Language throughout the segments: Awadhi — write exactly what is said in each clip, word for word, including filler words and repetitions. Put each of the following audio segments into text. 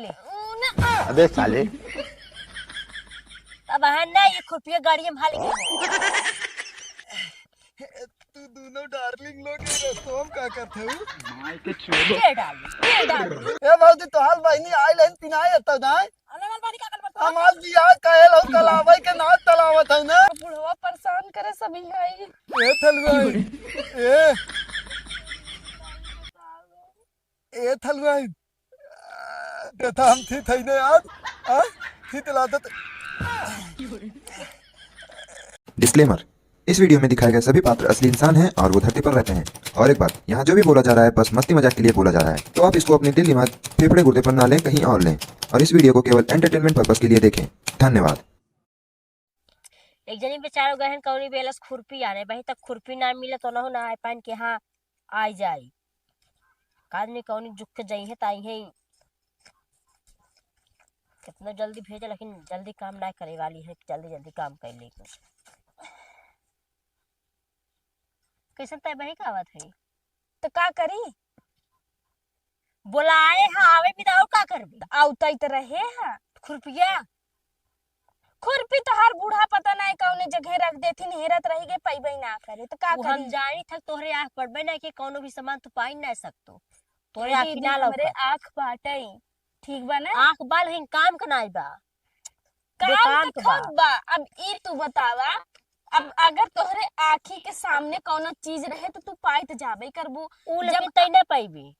ले। अबे साले। अब है ना, ये खुरपिया गाड़ी में हाल के। तू दोनों डार्लिंग लोग ये रस्तवा में का करत हऊ? माई के छोड़ो। के डार्लिंग, के डार्लिंग? ए भौजी, तोहार बहिनी आइल है, पिनाए अत्ता नाय। अरे मन बारी का कर बता? हमार बियाह कहेल हो, कलावे के नाच चलावत हऊ ना। बुढ़वा परेशान करे सभी है। ए थलुआई, ए, ए थलुआई, ए तो हम थी थई ने आज, आज थी तलादत। डिस्क्लेमर, इस वीडियो में दिखाए गए सभी पात्र असली इंसान हैं और वो धरती पर रहते हैं। और एक बात, यहाँ जो भी बोला जा रहा है, बस मस्ती मजाक के लिए बोला जा रहा है, तो आप इसको अपने दिल, दिमाग, फेफड़े, गुर्दे पर ना लें, कहीं और लें, और इस वीडियो को केवल एंटरटेनमेंट पर्पस के लिए देखें। धन्यवाद। एक जनी बेचारो गहन कौनी बेलस खुरपी आने, वहीं तक खुरपी ना मिले तो नहो ना आए पाइन के हाँ आई जाई। का जनी कौनी जुग के जइहे त अइहे ही। कितना जल्दी भेजे, लेकिन जल्दी काम ना करे वाली है, जल्दी जल्दी काम कर ले। कैसन तय बही का आवत है? तो का करी? बोलाए हा, आवे भी ना, और का करबे? त आवतई त रहे हा। खुरपिया? खुरपी तो हर बूढ़ा पता नहीं कौने जगह रख देथिन, हेरत रह गए, पइबे ना करे, तो का वो हम करी? जानी थक तोहरे आँख पड़बे ना कि कौनो भी सामान तू पाई ना सकतो। तोहरे ए आँखी दीदी, ना हमरे लौकत। आँख बाटई, ठीक बा ना? आँख बा, लेकिन काम के नाई बा। काम बेकाम तो के बा। खूब बा। अब ई तू बतावा, अब अगर तोहरे आँखी के सामने कौनो चीज रहे तो तू पाई तो जाबे करबू। उ लेकिन जब तई ना पाइबी,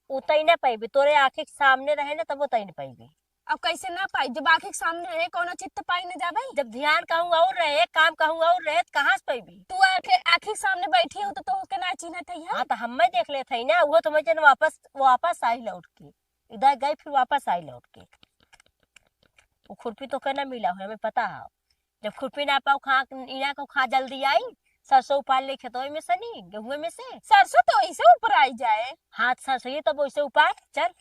उ तई ना पाइबी, तोरे आँखी के सामने रहे ना तब वो तई ना पाइबी। अब कैसे ना पाई? जब आँखी के सामने रहे कौनो चीज तो पाई ना जाबे। जब ध्यान कहूँ और रहे, काम कहूँ और रहे, तो कहाँ से पाइबी? तू आँखे, आँखी के सामने बैठी हो तो तोहके ना चिन्हत है हम? हाँ, तो हम्मे देख लेत है ना, वो तो मैं जन वापस, वापस आई लौट के। इधर गई, फिर वापस आई लौट के। वो खुरपी तोहके ना मिला हो, हमें पता है। जब खुरपी ना पाओ, खा, इना को खा जल्दी आई, सरसों उपार ले खेतों में से नहीं, गेहूं में से। सरसों तो ऐसे ऊपर आई जाए। हाँ, सरसों ये तो वैसे उपार, चल।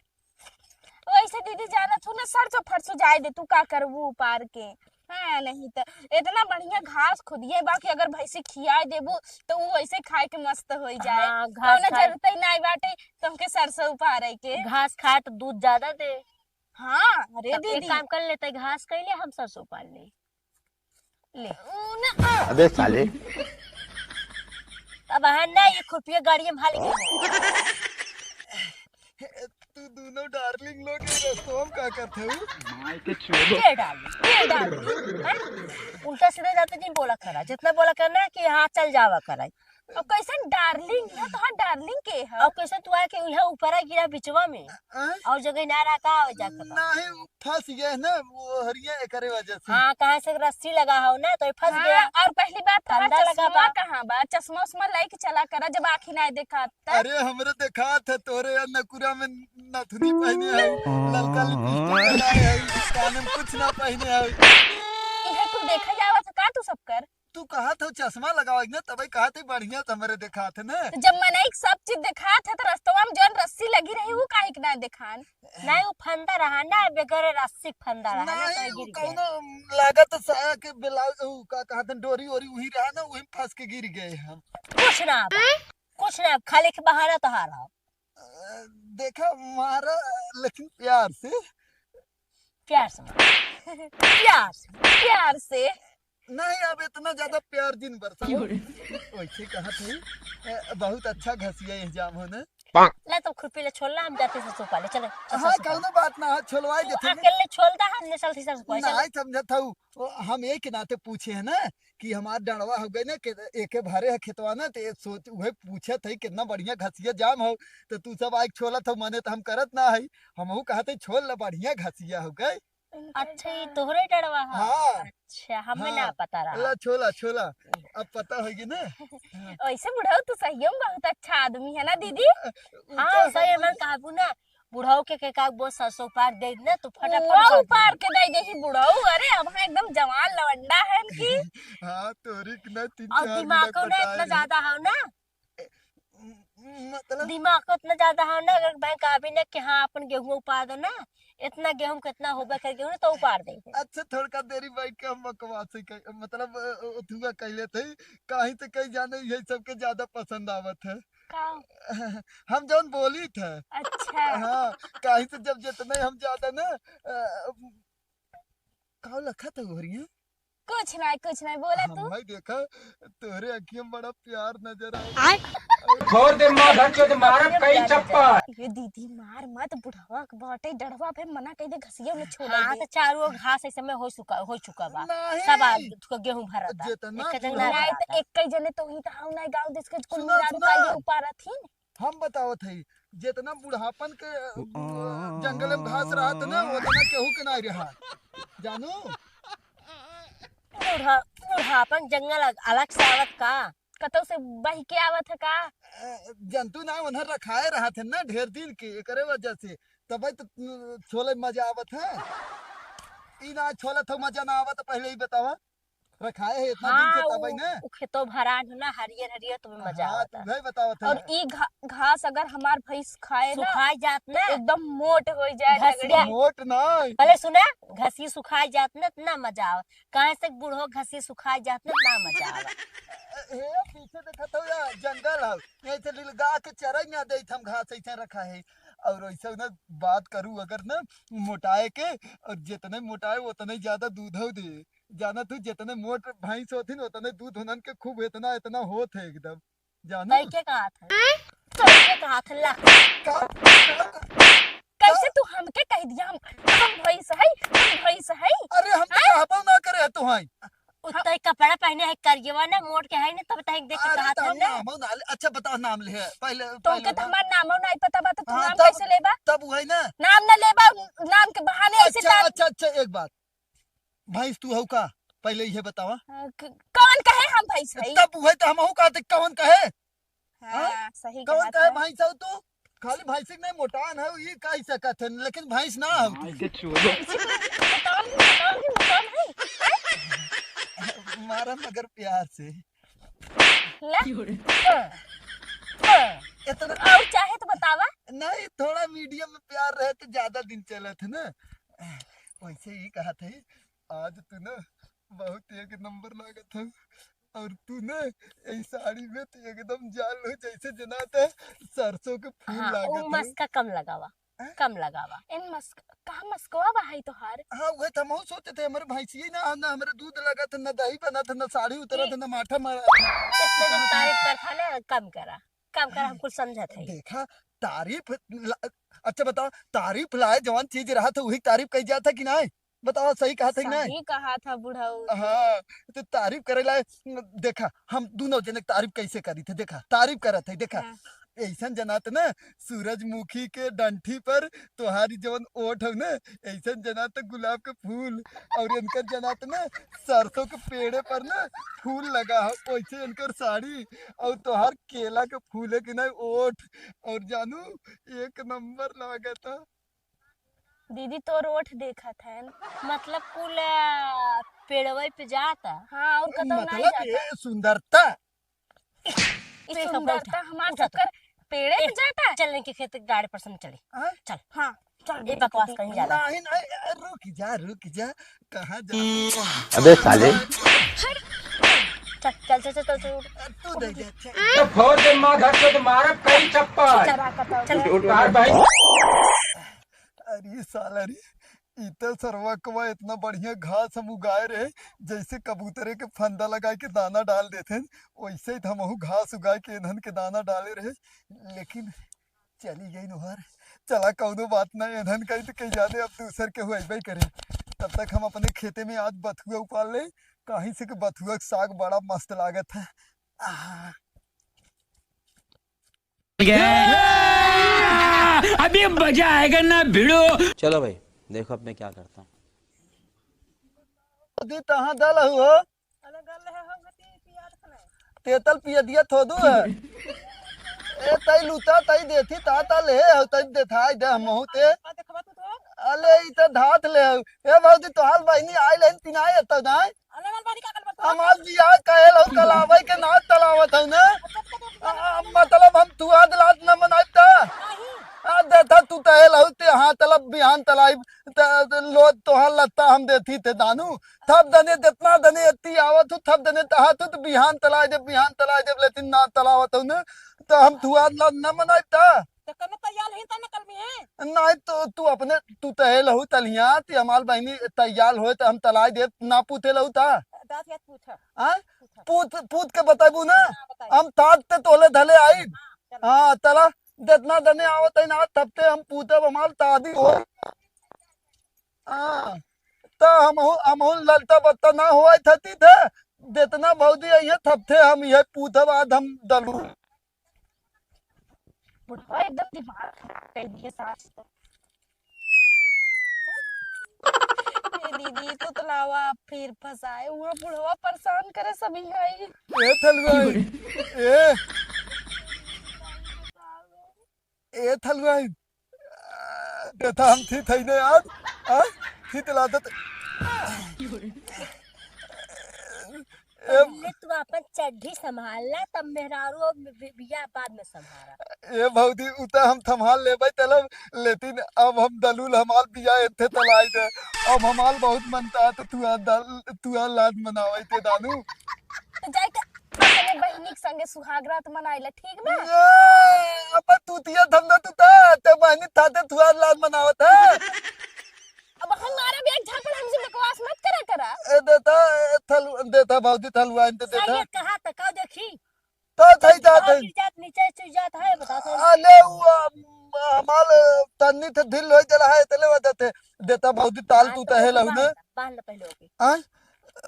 वैसे दीदी जानत हूँ ना, सरसों फरसों जाए दे, तू का करबू उपार के? हाँ, नहीं तो इतना बढ़िया घास खुदिए बा कि अगर भैंसी खियाए देबू तो उ वैसे खाए के मस्त होई जाए। हाँ, घास कौनो खाए। जरूरत ही नहीं बाटे तुमके सरसों उपारे के। घास खाए तो दूध ज्यादा दे। हाँ, अरे तब एक दीदी। काम कर लेते, घास कैले हम सरसों उपार ले। ले। अबे साले। अब है ना, ये खुरपिया गाड़ी में हाल के। तू दोनों डार्लिंग लोग ये रस्तवा में का करत हऊ? माई के छोड़ो। के डार्लिंग, के डार्लिंग, हैं? उल्टा सीधा जाते जिन बोला करा, जितना बोला करना है कि हाँ चल जावा करा। अब कैसन डार्लिंग है, तोहार डार्लिंग के है? अब कैसन तू आके यहाँ ऊपरा गिरा बिचवा में, आय? और जगह ना रहा का हो जाता बा? नहीं, फंस गए ना वो हरिया एकरे वजह से। हाँ, कहाँ से रस्सी लगा हो ना तो फंस हाँ, गया। और पहली बात, तोहार फंदा लगा चश्मा बा। कहाँ बा? चश्मा उश्मा लेके चला करा जब आँखी ना देखात। अरे, हमरे देखात है, तोरे यार नकुरा में नथुनी पहने है, ललका लिपस्टिक लगाए है, कान में कुछ ना पहने है। इहे कुल देखा जावत है का तू सब कर? तू कहत हो चश्मा लगावे ना, तबे कहत है बढ़िया से हमरे देखात है ना। तो जब मनई सब चीज देखात है, तो रस्तवा में जौन रस्सी लगी रही, वो काहे के ना देखान? नहीं, वो फंदा रहा ना, बगैर रस्सी के फंदा रहा ना, नहीं, तो वो गिर गया। कौनो लागत साया के ब्लाउज, उ का कहत हैं, डोरी ओरी उही रहा ना, वही फंस के गिर गए हम। कुछ ना बा, कुछ ना, खाली के बहाना तोहार हो। अ, देखा, मारा, लेकिन प्यार से। प्यार से मारा। प्यार से। प्यार से। नहीं, अब इतना ज्यादा प्यार जिन बरसाओ। क्यों रे? वैसे कहत है, अ, बहुत अच्छा घसिया ये जाम हो ना। ला तो खुरपी ले छोड़ ला, हम जाते सरसों पाले, चले, चल हाँ, सरसों पाले। कौनो बात ना है, छोलवाए तू देते हैं। अकेले छोड़ दा, हम ने चलती सरसों पाले, चले। नहीं समझत हूँ, वो हम एक नाते पूछे हैं ना कि हमार डंडवा हो गए ना, कि एके भरे है खेतवा ना, तो ये सोच, उहे पूछत है, कितना बढ़िया घसिया जाम हो, तो तू सब आइके छोलत हो, मने तो हम करत ना है, हमहू कहत है, छोल ला, बढ़िया घसिया हो गए। अच्छा, ये तोहरे डंडवा है? हाँ। अच्छा, हमें हाँ। ना पता रहा। ला, छोला, छोला, अब पता होगी ना। हाँ। वैसे बुढ़ऊ, तू सही में बहुत अच्छा आदमी है ना दीदी? हाँ, ऊपर सही से मन कहबू ना, बुढ़ऊ के, के का वो सरसों उपार दे ना, तो फटाफट वो उपार उपार दे। के दे देही बुढ़ऊ। अरे, अब हाँ एकदम जवान लवंडा है इनकी। हाँ, तोरी के ना तीन और चार दिमागो मिनट ना बताए इतना रहे। ज्यादा हो ना। म-, मतलब? दिमाग को इतना ज्यादा हो ना, अगर बैंक आवे ना कि हाँ, अपन गेहूं उपार दो ना, इतना गेहूं कितना होबे कर गेहूं ना, तो उपार दे। अच्छा, थोड़का देरी बैठ के हम बकवास ही कह-, मतलब, अ, अ, अथुआ कह लेते हैं, काहे तो कहीं जाने यही सबके ज्यादा पसंद आवत है। का? हम जौन बोली थे। अच्छा। हाँ, काहे से जब जितने हम ज्यादा ना, अ, का लखत है गोरिया? कुछ नहीं, कुछ नहीं, बोला तू। हम भाई देखा, तोहरे अखिया में बड़ा प्यार नजर आए। आय। छोड़ दे माधर चोद, मारब कई चप्पल। ये दीदी मार मत, बुढ़वा के बाटे, डढ़वा पे मना कह दे, घसिया में छोड़ हाँ, दे। तो चारों ओर घास ऐसे में हो चुका, हो चुका बा। नहीं। सब आ, गेहूं भरता। जितना एक जन बुढ़वा ना नहीं, तो एक कई जने तो ही तो हम नहीं गाँव देश के कुल सुना, मिला सुना। रुपया उपारत ही। हम बतावत हई, जितना बुढ़ापन के, अ, जंगल में घास रहत ना, उतना केहू के नाई रहा। जानू? बुढ़ा-, बुढ़ापन जंगल अग-, अलग से आवत का? कतौ से बह के आवत है का? अ, जंतु ना, उन्हें रखाए रहत है ना ढेर दिन के, एकरे वजह से। तबे तो, अ, छोले में मजा आवत है। ई ना छोले तो मजा ना आवत, पहले ही बतावा। रखाए है इतना दिन से हाँ, तबे उ, ना। उ खेतो भरान हो ना, हरियर हरियर, तुम्हें मजा हाँ, आवता। तू भाई बतावत है। और ई घा-, घास अगर हमार भैंस खाए ना, सुखाए जात तो ना। एकदम मोट हो जाए घसिया। लगड़ी। मोट ना। पहले सुना, घसी सुखाए जात ना, इतना मजा आवे। काहे से बूढ़ो घसी सुखाए जात ना, इतना मजा आवे। ए, पीछे देखत हो या जंगल है, यहीं से लिलगा के चराई ना देत हम घास ऐसे रखा है। और ऐसे ना बात करू अगर ना मोटाए के, और जितने मोटाए उतने ज्यादा दूध हो दे। जाना तू, जितने मोट भैंस होथिन, उतने दूध उन्हन के खूब इतना, इतना होत है एकदम। जाना? तै के कहा था? तै के कहा था, ला। का, का, का? कैसे तू हमके कह दिया? हम, हम भैंस है, हम भैंस है। अरे, हम तो हैं? कहबो ना करे तू हैं। उ तै कपड़ा पहने है, करियवा ना, मोट के है ना, तब तै देख के अरे, कहा तो था हम ना। नामो ना ले, अच्छा, बता, नाम ले है, पहले, तो पहले उनके तो बता। हमार नामो नहीं पता बा, तो तू हाँ, नाम तब, कैसे लेबा? तब वही ना। नाम ना लेबा, नाम के बहाने ऐसे अच्छा, तार अच्छा, अच्छा, एक बात, भैंस तू हऊ का? पहले इहे बतावा। अ, क-, कौन कहे हम भैंस हई? तब उहे तो हमहू कहते, कौन कहे? हाँ, हाँ? सही कौन कहा कहे था। भैंस हऊ तू? खाली भैंस के नहीं मोटान हऊ, ई कह सकत है, लेकिन भैंस ना हऊ तू। माई के चोदो। भैंस के मोटान, मोटान, मोटान है। मारा मगर प्यार से। ला। क्यों रे? हाँ, हाँ। इतना और चाहे तो बतावा। नहीं, थोड़ा मीडियम में प्यार रहे तो ज्यादा दिन चलत है ना। वैसे ही कहा था, आज तू ना बहुत एक नंबर लागत है, और तू ना ई साड़ी में तो एकदम जान लो जैसे जनात है सरसों के फूल हाँ, लागत उ है। मस्का कम लगावा, हैं? कम लगावा। इन मस्क-, कहाँ मस्कवा बा है तोहार? हाँ, उहे तो हमहू सोचत है, हमरे भैंसिये ना, ना हमरे दूध लागत है, ना दही बनत है, ना साड़ी उतरत है, ना माठा मारत है। इतने जब तारीफ करत है ना, कम करा, कम करा, हम कुछ समझत है। देखा, तारीफ ला-, अच्छा बताओ, तारीफ लाए जवन चीज रहत है, वही तारीफ कही जात है कि नहीं? बताओ, सही कहत है कि नहीं? सही कहा था बुढ़ऊ। हाँ, तो तारीफ करे ला, देखा, हम दोनों जने तारीफ कैसे करी थे, देखा, तारीफ करत है, देखा। हाँ। ऐसन जनात ना, सूरजमुखी के डंठी पर तोहारी जवन ओठ हौ ना, ऐसन जनात गुलाब के फूल, और इनकर जनात ना, सरसों के पेड़े पर ना फूल लगा हो, वैसे इनकर साड़ी, और तोहार केला के फूले के ना ओठ, और जानू, एक नंबर लागत है। दीदी, तोर ओठ देखत है। मतलब कुल, आ, पेड़वे पे जाता। हाँ, और कतौ नहीं मतलब जाता। ये सुंदरता। ई सुंदरता हमार सबकर पेड़े पे जाता। चल, इनके खेत गाड़ी पर से हम चली। हाँ? चल। हाँ, चल, ये बकवास कहीं ज्यादा। नहीं, नहीं, ए, रुक जा, रुक जा। कहाँ जा? अबे साले। चल, चल, चल, चल, चल। तू दे दे, अच्छा। तो फोड़ दे माधर चोद, मारब कई चप्पल। चल, चल, उठ, उठ, उठ। कार भाई। अरे साला रे, ई त सरवा कवा इतना बढ़िया घास हम उगाए रहे, जैसे कबूतरे के फंदा लगाए के दाना डाल देथे, वैसे ही त हमहू घास उगाए के इन्हन के दाना डाले रहे, लेकिन चली गई नोहर। चला, कौनो बात ना, इन्हन कहीं तो कहीं जाने अब दूसर के हुआ अइबे करे। तब तक हम अपने खेते में आज बथुआ उपाल ले, कहीं से कि बथुआ के साग बड़ा मस्त लागत है। आह। अभी मजा आएगा ना भिड़ो। चलो भाई, देखो अब मैं क्या करता हूँ। दी तहाँ दल हु हो। तेतल पिया दिया थोदू है। ए तई लूता तई देथी ता ता ले हो तई देथाई दे हमहू ते। अले ई त धात ले हो। ए भौजी तोहार बहिनी आइल हन तिनाई एतौ नाई। अले हमार बहिनी का करबत हो? हमार बियाह कहेल हो कलावई के नाच तलावत हौ ना। आ, मतलब हम तुआ दिलात न मनाइब ता। नहीं। आ, देथा तू तहे लहू ते, हाँ, तलब बिहान तलाई, त, त, लो, तोहार लत्ता हम देथी ते दानू। थप दने, जितना दने एत्ती आवत हो, थप दने तहा तू, त बिहान तलाई दे, बिहान तलाई दे, लेकिन ना तलावत हो न, त हम थुआर लाद न मनाई ता। त कने तैयार ही त न कलमी है? नहीं, तो तू अपने, तू तहे लहू तलिया, ती हमार बहिनी तैयार होए, त हम तलाई दे, ना पूछे लहू ता। दास याद पूछा। हाँ? पूछा। पूछ, पूछ के बताबू ना? हाँ, बताई। हम तात ते तोले धले आई। हाँ, चलो। हाँ, तला, जितना दने आवत है ना, तब ते हम पूछब, हमार शादी हो। हाँ, त हमहू, हमहू ललता बत्ता ना हुआ थती थे, जितना भौजी आई है, तब थे हम ये पूछब, आज हम दलू। बुढ़वा एकदम दिमाग खराब कर दिए सास तो। ए दीदी, तो तलावा फिर फंसाए, वो बुढ़वा परेशान करे सभी है। ए थलुआई, ए, ए थलुआई, देथा हम थी थई ने आज, आ? थी तला दत। ए पहले तू अपन चड्ढी संभाल ला, तब मेहरारू और बि-, बिया बाद में संभाला। ए भौजी, उ त हम संभाल लेबै तलब, लेकिन अब हम दलूल हमार बिया एथे तलाई दे। अब हमार बहुत मन ता त तू आ दल, तू आ लाज मनावै ते दानू। तो जाए के अपने बहिनी के संगे सुहाग रात मनाई ला, ठीक बा? ए, अब तू तिया धंधा तू ता, ते बहिनी था ते तू आ लाज मनावत है। अब हमारा भी एक झापड़ हमसे बकवास मत करा करा। ए, देता, ए, थलु-, देता भौजी, थलुआइन ते देता। सही कहा त का देखी? तो थई जात है। गिर जात, नीचे चुई जात है, बता तो। अले, उ, अम, हमार तन्नी थे ढील होई जला है, तले वजह थे। देता भौजी, ताल हाँ, तू तो तहे ओके, लहू ने। बांध, बांध ले पहले ओके। हाँ?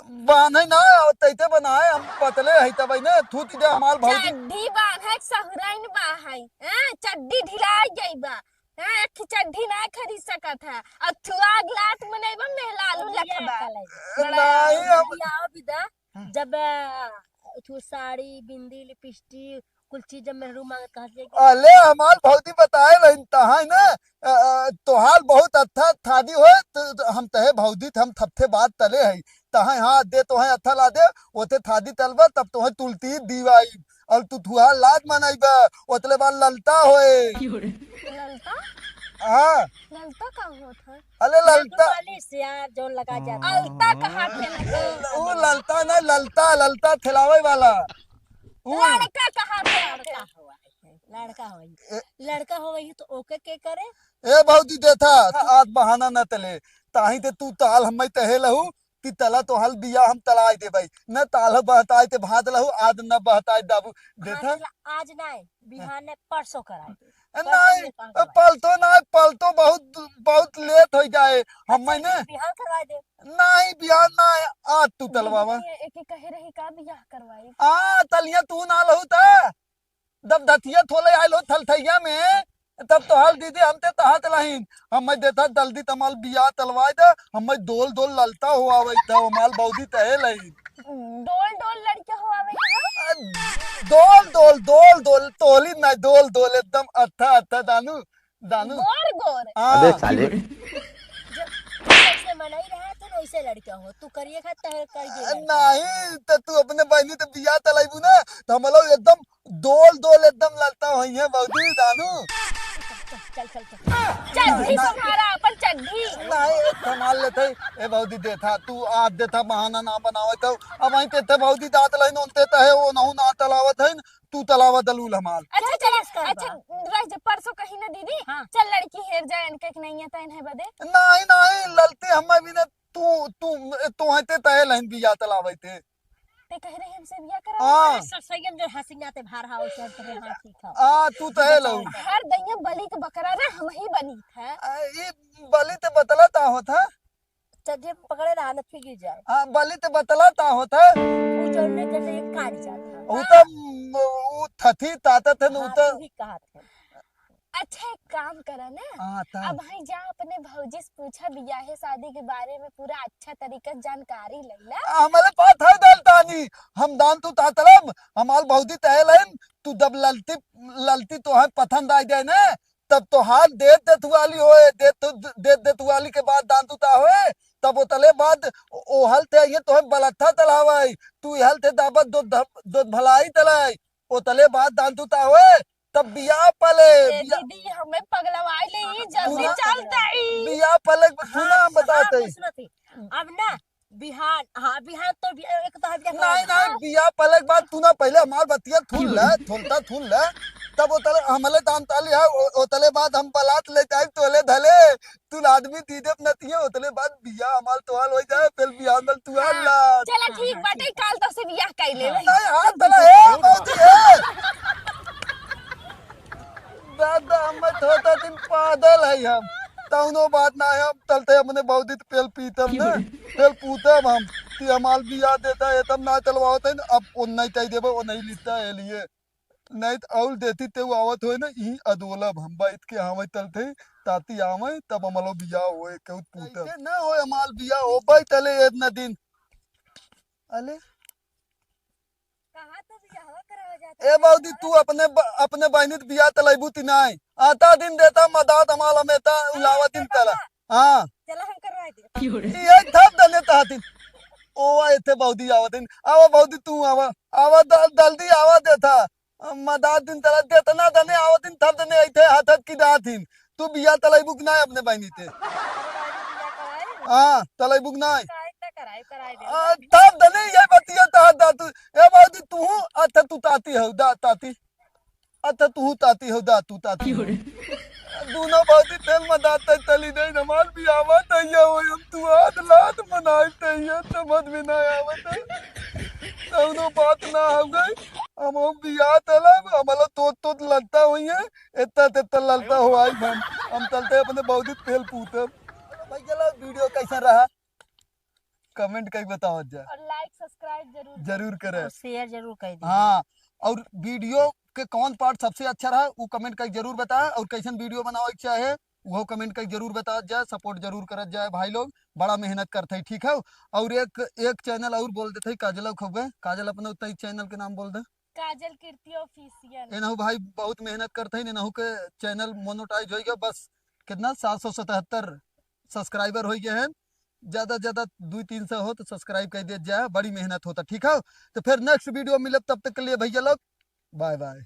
बांधे ना, तैते बनाए, हम पतले है तब ने, थू ती दे हमार भौजी। चड्ढी बांधे, सहुराइन बाहै। हाँ, चड्ढी ढिलाई गई बा। हाँ, एक ठे चड्ढी ना खरीद सकत है। अब थुआग लात मनइबा, मेहलालू लखबा। बड़ा नहीं, हम बियाह विदा, हाँ। जब, अ, तू साड़ी, बिंदी, लिपस्टिक, कुल चीज जब मेहरू मांगत, कहा से कि अले, हमार भौजी बताए रहिन, तहाई ना, अ, अ, तोहार बहुत अच्छा थादी होए, त, त हम तहे भौजी, त हम थपथे बात तले है। तहाई हाँ, दे तोहे अच्छा ला दे, ओते थादी तलबा, तब तोहे तुलती दीवाई। और तू थुआ लाज मनाइबा, ओतले बाद ललता होए। ललता? हाँ। ललता का होत है? अले ललता। मालिश यार, जौन लगा जाता। अलता कहा थे ना? उ ललता ना, ललता, ललता थेलावे वाला। उ लड़का कहा थे? लड़का होई। लड़का होई। ए लड़का होई तो ओके के करे? ए भौजी देथा, आज बहाना न तले। ताही ते तू ताल हम्मे तहे लहू, कि तला तोहार बियाह हम तलाइ देबै। न ताल बहताइ ते भात लहू, आज न बहताइ दाबू। देथा? हाँ, आज नाय, बिहाने परसों कराई दे। ए, परसों नाई, में कहाँ ए, पलतो नाई, पलतो बहुत, बहुत लेट होइ जाए। हम अच्छा, महीने बिहान करवाई दे। नाई, बिहान नाई, आज तू तलवावा। दीदी, एके कहे रही का बियाह करवाई? आ, तलिया तू ना लहू त। जब धतिया थोले आइल हो थलथैया में, तब तोहार दीदी हमते तहात लहीन। हम्मे देथा जल्दी तमाल बियाह तलवाई दे, हम्मे दोल दोल ललता हो आवै था, हमाल बौदी तहे लहीन। डोल डोल लड़के हो आवे के हो? अ, दोल, दोल, दोल, दोल, तोली ना, दोल, दोल, एकदम अत्था, अत्था, दानू, दानू। गोर, गोर। हाँ। अबे साले। जब तू ऐसे मनई रहा, तू वैसे लड़का हो, तू करिए खा, तहर करिए अ, लड़का। नहीं, तो तू अपने बहनी तो बियाह तलाइबू ना, तो हम लोग एकदम दोल, दोल, एकदम ललता होई है, बौदी, दानू। चल, चल, चल। चड्ढी संभारा, अपन चड्ढी। नहीं, संभाल लेते। ए भौजी देथा, तू आज देथा बहाना ना बनावे तो। अब वहीं ते, ते भौजी दांत लहिन, ओनते तहे, ओनहु ना तलावत है, तू तलावा दलूल हमार। अच्छा, चल, चल, अच्छा, रह जा, परसों कही ना दीदी। हाँ। चल लड़की हेर जाए, इनके एक नहीं है, तो इन्हें बदे। नहीं, नहीं, ललती हमें भी ना, तू, तू, तू है ते तहे लहिन बिया तलावे ते। ते कह रहे हमसे बिया करा। हाँ। अरे ससुरियम जो हंसिया ते भार हाउ से तेरे हाथ ही था। आ, तू तहे लहू। हर दैया बलि के बकरा ना हम ही बनी था। आ, ई बलि ते बतला ता होत है? चड्ढी पकड़े रहा न फिर गिर जाए। हाँ, बलि ते बतला ता होत है? वो जो ने जने काट जाता। वो तो, वो थथी ताता थे न, वो हाँ, तो तू ही कहा था। अच्छा, एक काम करा ना। हाँ, ता। अब हई जा अपने भौजी से पूछा, बियाहे शादी के बारे में पूरा अच्छा तरीका से जानकारी लैला। आ, हमारे पास है दाल तानी, हम दान तू तातलब, हमार भौजी तहे लाइन, तू जब ललती, ललती तोहे पसंद आ जाए ना, तब तोहार देत देत वाली होए, देत, देत देत वाली के बाद दान तू ता होए, तब ओतले बाद ओ-, ओहल ते ये तोहे बलत्था तलावे, तू एहल ते दाबत दो ध-, दो भलाई तलाई, ओतले बाद दान तू ता होए, तब बियाह पले, ए बियाह दीदी, हमें पगलवाई ले, ई जल्दी सुना, चल जाई। बियाह पले, सुना, हम बताते। कुछ ना थी। अब ना, बिहान, हाँ, बिहान तो बि-, एक तो बिहान नहीं, नहीं, बियाह पले के बाद तू ना पहले हमार बतिया थूल ले, थोलता थूल ले, तब ओतले हमले दाम ताली है, ओ-, ओतले बाद हम बलात ले जाए, तोले धले, तू आदमी दीदे नतिया, ओतले बाद बियाह हमार तोहाल हो जाए, फिर बियाह में तू आल हाँ, ला। चला ठीक बाटे, काल तो से बियाह कर ले। नहीं, हाँ, तला, ए, भौजी, ए। दादा, हम तो होता दिन पागल है हम। तौनो बात ना है, हम तलते अपने बौदित पेल पीतम ना, पेल पूतम हम। ती हमार बियाह देता है, तब ना चलवावत है ना, अब ओ नहीं कह देबे, ओ नहीं लिखता है लिए। नहीं तो औल देती ते वो आवत होए ना, यही अदोलब हम बैठ के आवे तलते, ताती आवे, तब हमलो बियाह होए, केहू पूतम। कैसे ना होए हमार बियाह हो, बैठ तले एक न दिन। अले? कहाँ तो बियाह करावा जाता ए है बौदी, यार? तू अपने ब-, अपने बहिनी त बियाह तलैबू ती नाय? आता दिन देता मदात हमाल हमेता उलावा दिन तला। हाँ। चला हम करवा दे। ये थप दने तातिन। ओ आए थे बौदी आवतिन। आवा बौदी तू आवा। आवा दल-, जल्दी आवा देता। मदात दिन तला देतना दने आवतिन थप दने आई थे हाथ हाथ की दातिन। तू बियाह तलैबू कि नाय अपने बहिनी ते? हाँ, तलैबू कि नाय? कराई त कराई, कराई दे। आ, तब दने ये बतिया ता दा तू। ए बौदी तू, अच्छा तू ताती हो, दा ताती। अच्छा तू ताती हो, दा तू ताती हो। दोनों बौदी तेल में दात तली दे, हमार बियाह तैया हो, हम तू आद लात मनाई तैया, समझ में ना आवत है। कौनो बात ना हो गई, हम बियाह तला, हमला तोत तोत लड़ता हुई है, इतना ते इतना ललता हो आई हम, हम तलते अपने बौदी तेल पूतब। भैया लोग, वीडियो कैसा रहा, कमेंट कई बतावत जा। और लाइक सब्सक्राइब जरूर जरूर करें। और शेयर जरूर कर दीजिए। हाँ, और वीडियो के कौन पार्ट सबसे अच्छा रहा, वो कमेंट कई जरूर बताएं, और कैसन वीडियो बनावे के चाहे, वो कमेंट कई जरूर बतावत जाए, सपोर्ट जरूर करत जाए भाई लोग, बड़ा मेहनत करते हैं, ठीक है। और एक, एक चैनल और बोल देते हैं, काजल खबे, काजल अपने उतना ही चैनल के नाम बोल दे। काजल कीर्ति ऑफिशियल। एनहु भाई बहुत मेहनत करते हैं, एनहु के चैनल मोनेटाइज होइगा, बस कितना सात सौ सतहत्तर सब्सक्राइबर हो गए हैं, ज्यादा ज्यादा दो तीन सौ हो तो सब्सक्राइब कर दिया जाए, बड़ी मेहनत होता, ठीक है। तो फिर नेक्स्ट वीडियो मिलब, तब तक के लिए भैया लोग बाय बाय।